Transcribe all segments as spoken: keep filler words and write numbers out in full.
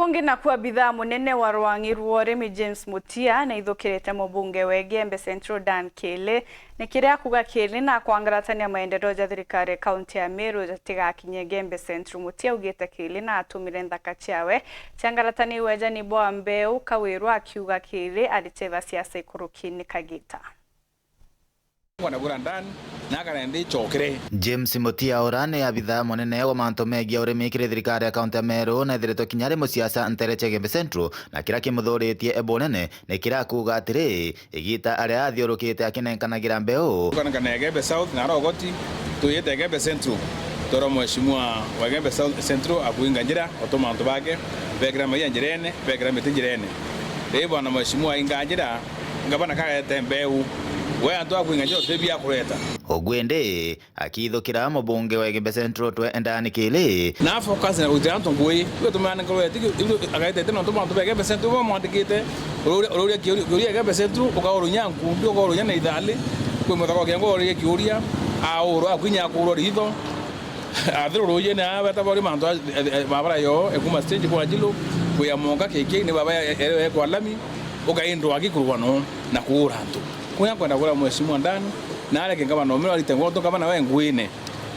Ungi naku abithaa munene wa rwang'i rwa urimi James Mutia naithukirite mubunge wa Igembe Central Dan Kili ni kiria akuga Kili na kwangaratania maendeleo ja thirikari ya kaunti ya Meru jatigakinye Igembe Central. Mutia augite Kili na atumire nthaka ciawe ciangarataniwe ja ni bwa mbeu Kawirwa, akiuga Kili aricheva siasa ikurukini kagita. Ngwenda kwira Dan, na akare nthi icokere. James Mutia ura ni abithaa munene wa mantu megie urimi kiri thirikari ya kaunti ya Meru, na ethiritwe kinya ari musiasa ntere cia Igembe Central, na kiria kimuthuritie bunene ni kiria akuuga atiri, igita aria athiurukite akinenkanagira mbeu. Tukanenkana Igembe South na Rogoti, tuyite Igembe Central. Twira Mheshimiwa wa Igembe South Central akuinga njira, utuma antu bake bekira maia njirene, bekira miti njirene. Rii bwana Mheshimiwa ainga njira, ngavana karete mbeu. We antu a kuinga njira uti bia kureta. Ugu indi, akithukira mubunge wa Igembe Central twe Dan Kili. Na focus na gwitira antu ngui, iwe tumana nkoro yetu, iwe agaitete nontu bantu ba Igembe Central bamwandikite, ururia, ururia kiuria, kiuria Igembe Central, ukaurunya nkumbi, ukaurunya na ithali, kwi muthaka ukienga ururia kiuria, aurwa, akwinya akurwa ritho. Athiru rujine aa beta bori mantu a, e, e, mabara yo, ekuma stage kwa Njilo, kuya monga kiki, ni baba e, e, e, kwa lami, ukaindwa akikurwa no, na kuura antu. Kunya kwenda kura Mheshimiwa Dan, na areke ngavana umwe arite ngoto, ngavana we nguine.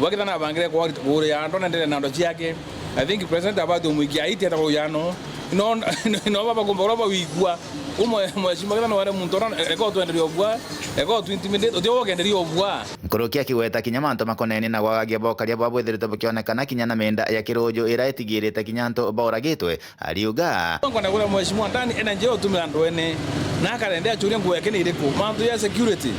Wakitha nabangire kwa kuria ando na ndere na ando ciake. I think president abati umwikia aiti ata kuria no. No, no baba kumba ura bawigua. Umwe Mheshimiwa kitha no ware muntu ura, eka utwenderia ubwa, eka utu intimidate, uti ugenderia ubwa. Nkuruki akigweta kinya mantu makonenie na gwagagia bokaria bwa bwithirite bukionekana kinya na mienda ya kiruju ira itigirite kinya antu bauragitwe, ariuga. Nkwenda kwira Mheshimiwa Dan ena njira utumira andu ene, na akarende achurie nguo yake ni iriku. Mantu ya security,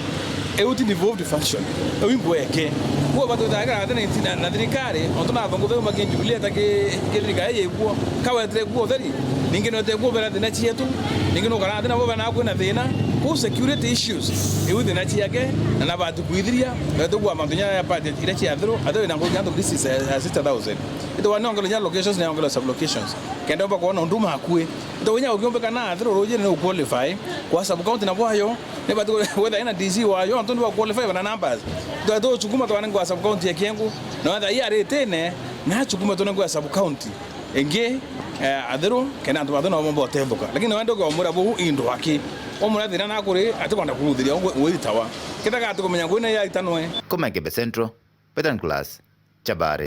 eu ti devolved function, eu i nguo yake. Kuo batwitagira athi na, na, na thirikari, ontu na thongo theu maki Jubilee ta ki, ki thirikari yegwo, kawetire guo theri, ningi nwete guo bera thina cietu, ningi nukara thina bo bana kwina thina, ku security issues, eu thina ciake, na nabati kwithiria, wetu kwa mantu nya ya budget ira cia thiru, athiru ina ngugi antu this is a, a sixty thousand. Ithiwa ni ongelo nya locations na ongelo sub locations. Kenda umba kuona undu makui. Ithiwa nya ukiumbika na athiru rujiri ni u qualify kwa sub county na bwayo, ni bati wetha ina D C wayo, antu ni ba qualify bana numbers. Ithiwa tu chukuma twane kwa sub county ya Kiengu, na wetha iya ritine, na chukuma twane kwa sub county. Ingi, eh, athiru, kenda antu bathiru nabo bomba utethuka. Lakini wende ukiomura bu indo aki. Omura thina na kuri, ati kwenda kuruthiria, ugwiritawa. Kitaga ati kumenya ngwine ya itanwe. Kuma Igembe Central, Peter Nicholas, Chabari.